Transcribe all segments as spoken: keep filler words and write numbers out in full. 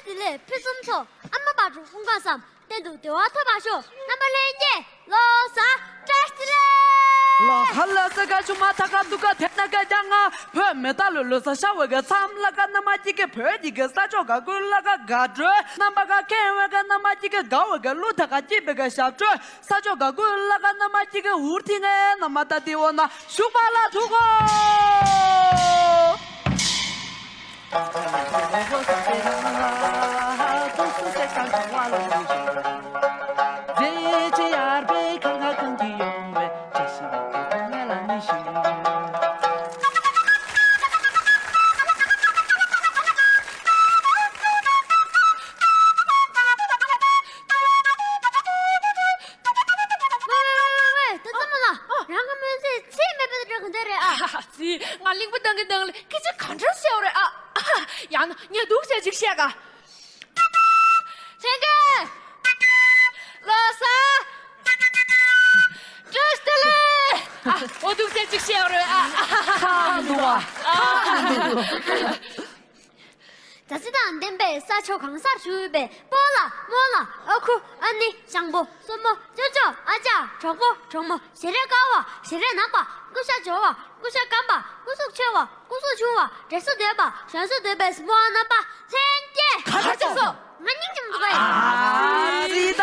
བདེ་ལེགས་ཕུན་སུམ་ཚོགས། ཨ་མ་བག་དྲོ་སྐུ་ཁམས་བཟང་། གཏན་དུ་བདེ་བ་ཐོབ་པར་ཤོག་རྣམ་པ་ལྷན་རྒྱས་ལོ་གསར་བཀྲ་ཤིས་བདེ་ལེགས། ལ་ཧ་ལ་ས་ག་ཆུ་མ་ཐ་ག་ཏུ་ག་དེ་ན་ག་ཀྱང་ང་བོད་མི་ད་ལོ་ལོ་ས་ཤ་བའི་གི་མཚམས་ལ་ག་ན་མ་ཅི་གི་བོད་ཅི་གི་ས་ཕྱོགས་ག་ཀུན་ལ་ག་ག་དྲོད་རྣམ་པ་ག་ཁེ་བའི་ག་ན་མ་ཅི་གི་ག་བའི་ག་ལུ་ཐ་ག་ཅི་བའི་ག་ཞབས་དྲོད། ས་ཕྱོགས་ག་ཀུན་ལ་ག་ན་མ་ཅི་གི་འུར་ཐི་ནས་ན་མ་ད་ཏི་འོ་ན་ཤུག་པ་ལ་ཐུག་གོ། ཝེ་ཝེ་ཝེ་ཝེ། ད་ཚང་མ་ལ། ཨ། རང་གི་སྨོན་ཚིག་ཚིག་མེད་པའི་འདྲ་གང་འདྲ་རེད་ཨ། ཙི། ང་གླིང་བུ་བཏང་གི་བཏང་ལེ་སྐད་ཆ་ག་འདྲ་བཤད་པ་རེད་ཨ། ཡང་ན་ངས་སྡུག་ཅག་ཅིག་བཤད་ག་ལྷན་རྒྱས། ལོ་གསར་བཀྲ་ཤིས་བདེ་ལེགས། ཨ། འོ་སྡུག་ཅག་ཅིག་བཤད་པ་རེད་ཨ། ཁ་འདུག་བ། ཨ། ཁ་འདུག་ད་ཚེ་དང་ལྡན་པའི་ས་ཕྱོགས་གང་སར་བཞུགས་པའི་སྤོ་ལགས་རྨོ་ལགས་ཨ་ཁུ་ཨ་ནེ་ཞང་པོ་སྲུ་མོ་ཅོ་ཅོ་ཨ་ཅག་གྲོགས་པོ་གྲོགས་མོ་ཞལ་རས་དཀར་བ་ཞལ་རས་ནག་པ་སྐུ་ཤ་འབྱོར་བ་སྐུ་ཤ་སྐམ་པ་སྐུ་གཟུགས་ཆེ་བ་སྐུ་གཟུགས་ཆུང་བ་དྲན་གསོ་ལྡན་པ་གཞོན་གསོ་ལྡན་པའི་སྲུ་མོ་རྣམ་པ་ལྷན་རྒྱས། ག་རེ་བྱས་སོང་། ང་སྙིང་རྗེ་མོ་འདུག་གས། ཨ་རི་ད།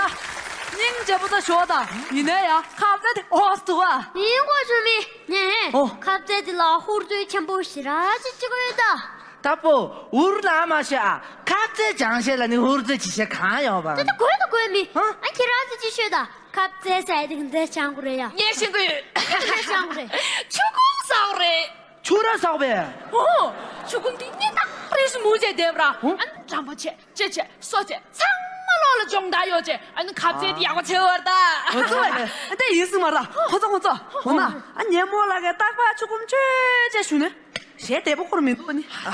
སྙིང་རྗེ་པོ་ད་ཤོག་ད། ཡིན་ནའི་ཡ་ཁ་ཟས་དེ་ཨོ་སི་འདུག་ཨ། ཡིན་གོ་ཆུ་མི། ནས། ཨོ། ཁ་ཟས་དེ་ལ་ཧུར་བརྩོན་ཆེན་པོ་ཞེ་དྲག་ཅིག་བྱེད་དགོས་ཡོད་ད། ད་པོ་འུར་ལ་མ་ཤོད་ཨ། ཁ་ཟས་སྦྱང་ཤེས་ལ་ནི་ཧུར་བརྩོན་ཅིག་བྱེད་གང་ཡོང་བ། ད་ད་དགོས་ད་དགོས་མི། ཧ། ཨ་ཁྱེད་རང་ཚོ་ཅིག་ཤོད་ད། ཁ་ཟས་ཟས་དེ་ག་འདྲ་སྦྱང་དགོས་རེད་ཡ། ངས་ཤེས་ཀྱི་ཡོད། ག་འདྲ་སྦྱང་དགོས་རེད། ཆུ་ཁུང་ཟ་དགོས་རེད། ཆུ་ར་ཟ་དགོས་པས། ཨོ། ཆུ་ཁུང་དེ་སྙིང་ཐག་རིང་སུ་མུ་བྱས་བསྡད་པ་ར། ཨོ། ཨ་ནི་འགྲམ་པ་བྱས། ལྕེ་བྱས། སོ་བྱས། ཚང་མ་ལོག་ལ་སྦྱོང་བརྡར་ཡོད་བྱས། ཨ་ནི་ཁ་ཟས་དེ་ཡག་པོ་བྱེད་བར་ད། ཨོ་ཙི་ཝེ། ཨ་ད་ཡིན་སྲིད་མ་ར། ཁོ་ཚོ་ཁོ་ཚོ། འོ་ན། ཨ་ཉེ་མོ་ལ་གའི་རྟག་པར་ཆུ་ཁུང་ཆོད་ཅེས་ཞུ་ནས། ཞེ་བདེ་པོ་ཁོར་མི་འདུག་ནི། ཨ་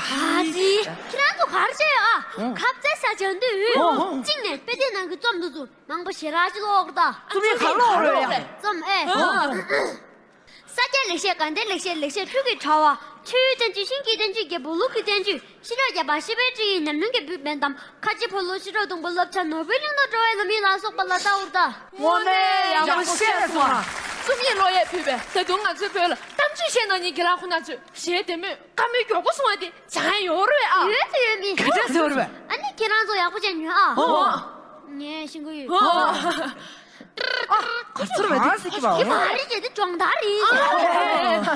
ཙི། ཁྱེད་རང་ཚོ་ག་རེ་བྱས་ཡོད་ཨ། ཨོ། ཁ་ཟས་ཟ་སྦྱང་དུས། ཨོ། གཅིག་ནས་དཔེ་དེབ་ནང་གི་རྩོམ་འདུག་ཚོ་མང་པོ་ཞེ་དྲག་ཅིག་ཀློག་ད། རྩོམ་ཡིག་ག་ཀློག་རེད་ཡ། རྩོམ་ཨེ། ཨོ། ས་སྐྱའི་ལེགས་བཤད། དགའ་ལྡན་ལེགས་བཤད། ལེགས་བཤད་འཕྲུལ་གྱི་དྲ་བ། ཆུའི་བསྟན་བཅོས། ཤིང་གི་བསྟན་བཅོས། རྒྱལ་པོ་ལུགས་ཀྱི་བསྟན་བཅོས། ཤེས་རབ་བརྒྱ་པ། ཤེས་པའི་སྤྲིངས་ཡིག་ཉམས་མྱོང་གི་བུ་བན་དམ། ཁ་ཆེ་ཕོ་ལོ་ཤེས་རབ་སྡོང་པོ། བསླབ་བྱ་ནོར་བུའི་གླིང་དུ་འགྲོ་བའི་ལམ་ཡིག་ལ་སོགས་པ་ལ་ལྟ་བུར་ལྟ། དངོས་གནས་ཡག་པོ་བཤད་སོང་ཨ། རྩོམ་ཡིག་ཀློག་ཡས་ཕུལ་བས། ད་དུང་ང་ཚོའི་བོད་ལ་གཏམ་བརྗོད་བཤད་གནང་མཁན་རྒན་ལགས་ཁོང་རྣམ་ཚོས་ཞལ་བདེ་མོས་བཀའ་མོལ་མགྱོགས་པོ་གསུང་བ་དེ་སྦྱང་ཡས་ཡོད་རེད་ཨ། ཡོད་དེ་ཡོད་མི། ག་འདྲས་ཟེར་བ་རེད་པས། ཨ་ནི་ཁྱེད་རང་ཚོ་ཡག་པོ་བྱས་ཉོན་ཨ། ཨོ། ངས་ཤེས་ཀྱི་ཡོད། ཨོ། ཨ། ག་ཚོར་བ་དེ། ག་ཚོར་བ་དེ། དེ་མ་རེད་ཅེས་དེ་སྦྱོང་བརྡར་རེད།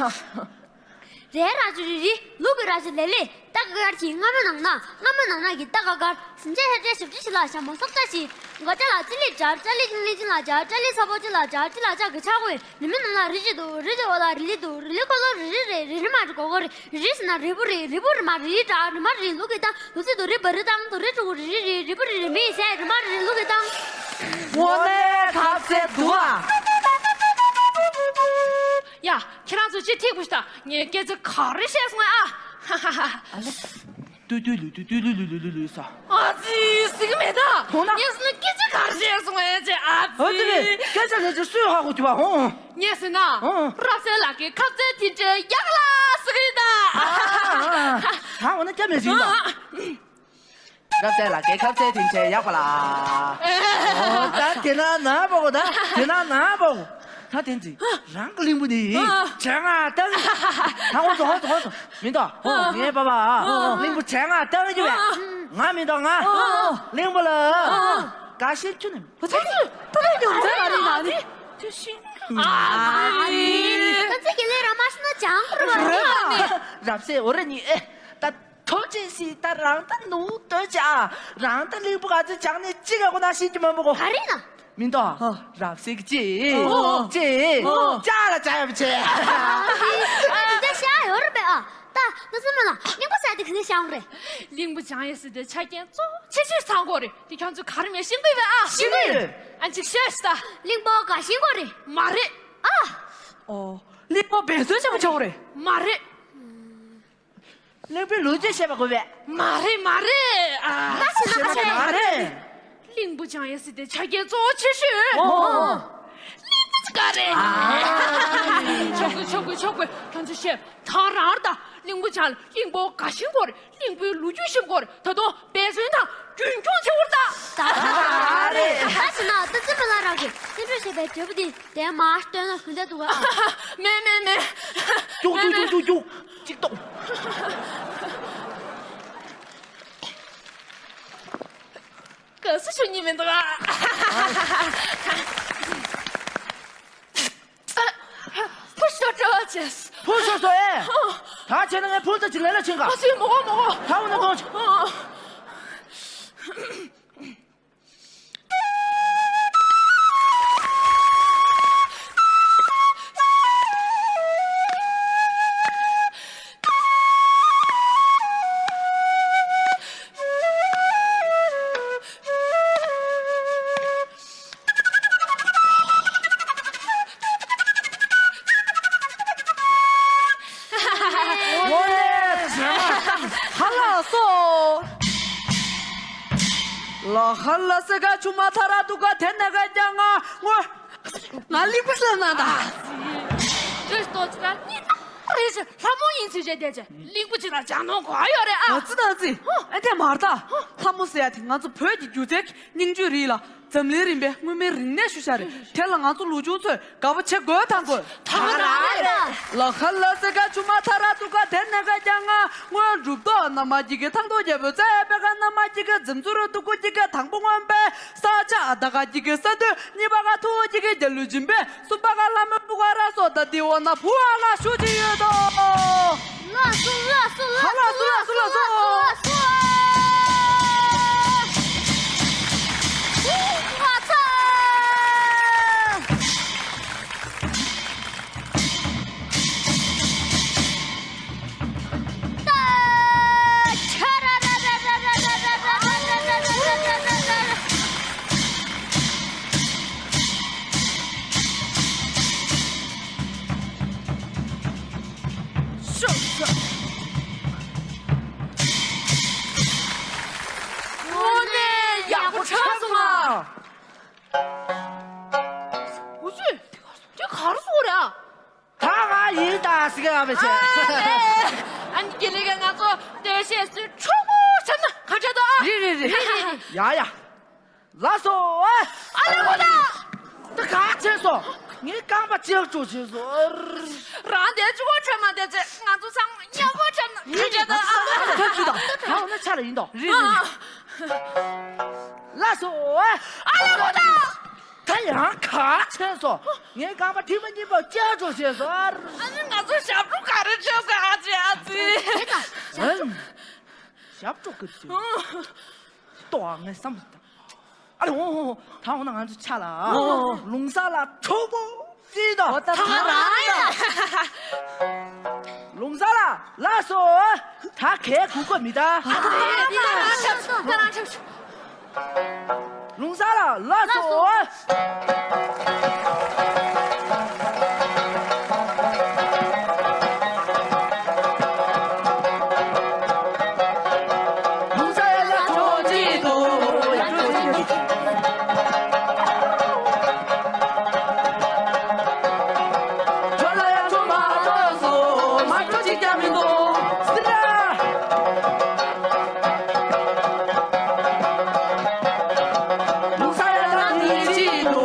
རའི་རྭ་ཅོ་རི་རི། ལུག་གི་རྭ་ཅོ་ལེ་ལེ། རྟ་ག་གར་གྱི་རྔ་མ་ནང་ན། རྔ་མ་ནང་ན་གི་རྟ་ག་གར། སེམས་ཅན་ཧེ་ཏྲེ་ཞབས་ཀྱི་ཞི་ལ་ཞྭ་མོ་སོགས་ཅག་ཞིག་མགོ་ཅག་ལ་ཙི་ལི་སྦྱར། ཅ་ལི་ཅིང་ལི་ཅིང་ལ་སྦྱར། ཅ་ལི་ཚ་པོ་ཅི་ལ་སྦྱར། ཅི་ལ་ཅག་གི་ཆག་གོས། རི་མོའི་ནང་ལ་རི་ཅིག་འདུག་རི་དེ་འོག་ལ་རི་ལི་འདུག་རི་ལི་འཁོར་ལོ་རི་རི་རེད། རི་རི་མ་རི་གོ་གོ་རི། རི་རི་ཟེར་ན་རི་བོ་རི། རི་བོ་རི་མ་རི་བྲག་རི་མ་རི་ལུག་གི་ཐང་། ལུག་རྫི་དོ་རི་བ་རི་ཐང་། དོ་རི་ཕྲུ་གུ་རི་རི་རི། རི་བོ་རི་རི་མི་ཟེར་རི་མ་རི་ལུག་གི་ཐང་། དངོས་གནས་ཁ་ཟས་འདུག་ཨ། ཡ། ཁྱེད་རང་ཚོ་ཅི་ཐིག་པོ་ཞིག་ད། ངས་སྐད་ཆ་ག་རེ་བཤད་སོང་ཨ། ཧ་ཧ་ཧ། ཨ་ལེ། ཏུ་ཏུ་ལུ་ཏུ་ཏུ་ལུ་ལུ་ལུ་ལུ་ལུ་ས། ཨ་ཙི། ཟིག་མེད་ད། ཧོ་ན། ངས་ཟེར་ན་སྐད་ཆ་ག་རེ་བཤད་སོང་ཨེ་ཅེ། ཨ་ཨོ་ཙི་ཙི། སྐད་ཆ་ངས་ཅི་སུས་ཧ་གོ་གི་བ་ཧོ། ངས་ཟེར་ན། ཧོ། རབ་གསལ་ལགས་ཀྱི་ཁ་ཟས་དེ་འདྲ་ཡག་ལ་ཟེར་གི་ད། ཨ་ཨ་ཨ། ད་འོ་ན་སྐྱབས་མེད་ཟིན་ད། རབ་གསལ་ལགས་ཀྱི་ཁ་ཟས་དེ་འདྲ་ཡག་པ་ལ། ཨོ་ད་དེ་ན་ན་པོ་གོ་ད། དེ་ན་ན་པོ་གོ། ད་དེ་འདི་རང་གི་གླིང་བུ་འདི་བྱས་ང་བཏང་། ད་ཧོ་སོ་ཧོ་སོ་ཧོ་སོ། མི་འདུག་ཧོ་ངའི་པ་པ་ཨ། གླིང་བུ་བྱས་ང་བཏང་རྒྱུ་བས། ང་མི་འདུག་ང་། གླིང་བུ་ལ་དགའ་ཞེན་ཁྱོན་ནས་མེད། ཧོ་ཚ་ཚ་ད་ད་ཡོང་ཚ་མ་རེད་ན་ནི། དེ་ཤི། ཨ་ནི། ད་ཚེ་དགེ་ལེགས་རང་མ་ཤི་ན་ཅང་ཁུར་བ་རེད། རབ་གསལ་འོ་རེ་ནི་ཨེ། ད་ཐོ་ཅེ་སི་ད་རང་ད་ནུ་ཏོ་ཅ། རང་ད་གླིང་བུ་ག་ཚོད་བྱང་ནས་ཅི་ག་གོ་ན་ཤི་གི་མ་མོ་གོ། ག་རེ་ན། མི་འདུག་ཧོ། རབ་གསལ་གྱི་ཅི། ཨོ། ཅི། ཨོ། ཅ་ལ་ཅ་ཡ་བྱས། ཨ་འདི་ཤ་ཡོད་རེད་པས་ཨ། ད་ང་སུ་མ་ལ་གླིང་བུ་ཟ་དེ་ག་ནས་བྱང་རེད། གླིང་བུ་བྱང་ཡས་སི་དེ་ཆ་རྐྱེན་གཙོ་ཆེ་ཤོས་ཚང་གོ་རེད། དེ་ཁྱོད་ཚོ་ག་རེ་མེད་ཤེས་གི་བས་ཨ། ཤེས་གི་ཡོད། ཨ་ཅིག་ཤོད་ཤི་ད། གླིང་བུ་ག་ཤེས་གོ་རེད། མ་རེད། ཨ། ཨོ། གླིང་བུ་འབད་བརྩོན་ཆེན་པོ་བྱ་གོ་རེད། མ་རེད། གླིང་བུའི་ལོ་རྒྱུས་བཤད་པ་དགོས་པས། མ་རེད་མ་རེད་ཨ། ད་ཤི་ན་ཤེས་པ་མ་རེད། གླིང་བུ་བྱང་ཡས་སི་དེ་ཆ་རྐྱེན་གཙོ་བོ་ཆེ་ཤོས། ཨོ། གླིང་བུ་ཅི་ག་རེད། ཨ། ཆོག་གི་ཆོག་གི་ཆོག་གི། ཁྱོད་ཚོ་ཤེས་ད་རང་ད། གླིང་བུ་བྱང་ལ་གླིང་བུ་ག་ཤེས་གོ་རེད། གླིང་བུའི་ལོ་རྒྱུས་ཤེས་གོ་རེད། ད་དུང་འབད་བརྩོན་དང་རྒྱུན་ རྒྱལ་པོ་འདི་དེ་མར་སྟོན་ན་ག་འདྲ་འདུག་ག། མེད་མེད་མེད། རྒྱུག་རྒྱུག་རྒྱུག་རྒྱུག་རྒྱུག་གཅིག་གཏོང་། ག་སུ་ཞུ་ཉི་མི་འདུག་ག། ཕུ་ཤོ་ཤོ་བྱས། ཕུ་ཤོ་ཤོ་ཨེ། ད་བྱས་ན་ངས་ཕུ་ཚ་ཅིག་ལས་ལ་ཕྱིན་ག། ཨ་སི་མོ་གོ་མོ་གོ། ད་འོ་ན་གཏོང་། ཧ་ལ་སོ། ལ་ཧ་ལ་སེ་ག་ཆུ་མ་ཐ་ར་དུ་ག་དེ་ནས་ག་ཀྱང་ང་ངོ་ང་ལི་པུ་ལ་ན་ད། ཁྲི་སྟོ་ཅི་ར་ནི་རེ་ཞིག་ལྷ་མོ་ཡིན་ཚུལ་བྱས་བསྡད་ཀྱི་ལིང་པོ་ཅི་ར་ཅང་ནོ་གོ་ཡོད་རེད་ཨ། ཨ་ཙི་ད་ཙི། ཨ་དེ་མར་ད་ལྷ་མོ་ཟེར་ཡ་དེ་ང་ཚོ་བོད་ཀྱི་སྒྱུ་རྩལ་གྱི་སྙིང་བཅུད་རེད་ལ། འཛམ་གླིང་རིམ་པའི་མངོན་མིན་རིག་གནས་ཤུལ་བཞག་རེད། དེ་ལ་ང་ཚོ་ལོ་ཆུང་ཚོས་དགའ་པོ་བྱེད་དགོས་དང་དགོས། ད་རང་རེད། ལ་ཧ་ལ་སེ་ག་ཆུ་མ་ཐ་ར་དུ་ག་དེ་ནས་ག་ཀྱང་ང་སྔོན་གྲུབ་ཐོབ་རྣམ་མ་གཅིག་གི་ཐང་ཐོག་རྒྱལ་པོའི་རྩེ་པེ་ག་རྣམ་མ་གཅིག་གི་འཛིན་ཚུལ་དུ་ཀུ་གཅིག་གི་དང་པོ་མངོན་པའི་ས་ཆ་ཨ་ད་ག་གཅིག་གི་ས་འདུས་གཉིས་པ་ག་ཐུགས་གཅིག་གི་རྒྱལ་གླུ་འབྱིན་པའི་སུམ་པ་ག་ལྷ་མོའི་སྤུ་ག་ར་སོ་ད་དེ་འོ་ན་བུ་ཨ་ལ་ཞུ་གི་ཡོད་དོ། ལགས་སོ་ལགས་སོ་ལགས་སོ་ལགས་སོ་ལགས་སོ། དངོས་གནས་ཡག་པོ་ཆགས་སོང་ང་། འུ་ཚོས་དེ་ག་རེ་བཟོ་རེད་ཨ། ད་ང་ཡིན་ད་ཟེར་གི་ཡོད་པའི་ཆེ། ཨ་ནི་དགེ་ལེགས་ང་ཚོ་སྟོད་གཞས་སུ་ཆོག་པོ་བྱས་ན་ག་འདྲ་འདུག་ཨ། རེད་རེད་རེད། ཡ་ཡ། ལགས་སོ། ཨ་ལེ་ཁོ་ད། ད་ག་བྱས་སོ། ངའི་རྐང་པ་ལྕགས་སྒྲོག་བྱས་སོ། རང་དེ་ཆུ་བོ་ཁྲོད་མ་དེ་ཚེ་ང་ཚོ་ཚང་མ་ཉམས་པོ་ཁྲོད་ན་ག་འདྲ་འདུག་ཨ། ད་འོ་ན་ཆ་ལ་ཡིན་དོ། རེད་རེད། ལགས་སོ། ཨ་ལེ་ཁོ་ད། ད་ཡང་ག་བྱས་སོ། ངའི་རྐང་པ་མཐིལ་མ་གཉིས་པོ་ལྕགས་སྒྲོག་བྱས་སོ། ཨ་ནི་ང་ཚོ་ཞབས་བྲོ་ག་རེ་བྱེད་དགོས་ཨ་ཙི་ཨ་ཙི། ཨ། ཞབས་བྲོ་ག་རེ་བྱེད། ལྟོ་ཨ་ངས་བསམ་བློ་བཏང་། ཨ་རེ་འོ་འོ་འོ། ད་འོ་ན་ང་ཚོ་ཆ་ལ་ཨ། འོ་འོ་འོ། ལུང་གསར་ལ་གྲོགས་པོ་བརྩིས་དོ། འོ་ད་ད་རང་ཡ། ལུང་གསར་ལ་ལགས་སོ། ད་གས་གུག་ག་མི་ད། ཨ་ཙི་ད་རང་ཆབ་ད་རང་ཆབ། ལུང་གསར་ལ་ལགས་སོ། ལུང་གསར་ཡ་ལ་གྲོགས་ཅིག་ཏུ་ཡ་གྲོགས་ཅིག་ཏུ། ཁྱོད་ལ་ཡ་གྲོགས་མ་གྲོགས་སོ་མ་གྲོགས་ཅིག་ཀྱང་མི་འདུག་སི་ར། ལུག་ས་ཡ་ལ་ནི་ཅི་ལུ་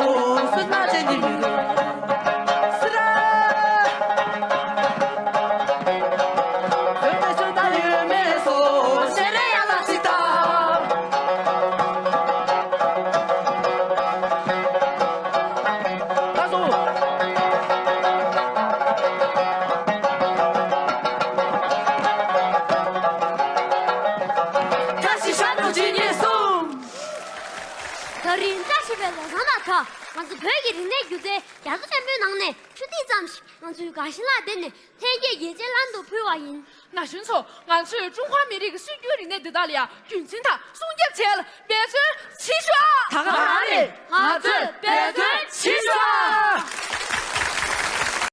སུ་ན་ཅན་གྱི་མི་རུ་སི་ར། བོད་པའི་ཆོས་དང་ཡོད་མེད་སོ་ཤེས་རེ་ཡ་ལ་ཅི་ད། ད་སོ། བཀྲ་ཤིས་ཞབས་བྲོ་ཇི་སྙེད་གསུམ། ད་རིང་བཀྲ་ཤིས་པའི་ལོ་བཟང་དང་སྦྲགས་ང་ཚོ་བོད་ཀྱི་རིག་གནས་སྒྱུ་རྩལ་རྒྱ་མཚོ་ཆེན་པོའི་ནང་ནས་ཆུ་ཐིགས་ཙམ་ཞིག་ང་ཚོའི་དགའ་ཞེན་ལ་བརྟེན་ནས་ལྷན་སྐྱེས་རྒྱལ་གཅེས་ལྷན་དུ་ཕུལ་བ་ཡིན། ན་གཞོན་ཚོ། ང་ཚོས་ཀྲུང་ཧྭ་མི་རིགས་ཀྱི་སྲོལ་རྒྱུན་རིག་གནས་འདི་དག་ལ་ཡང་རྒྱུན་འཛིན་དང་སྲུང་སྐྱོབ་བྱེད་ཡ་ལ་འབད་བརྩོན་བྱེད་ཤོག་ད་ག་རང་རེད། ང་ཚོས་འབད་བརྩོན་བྱེད་ཤོག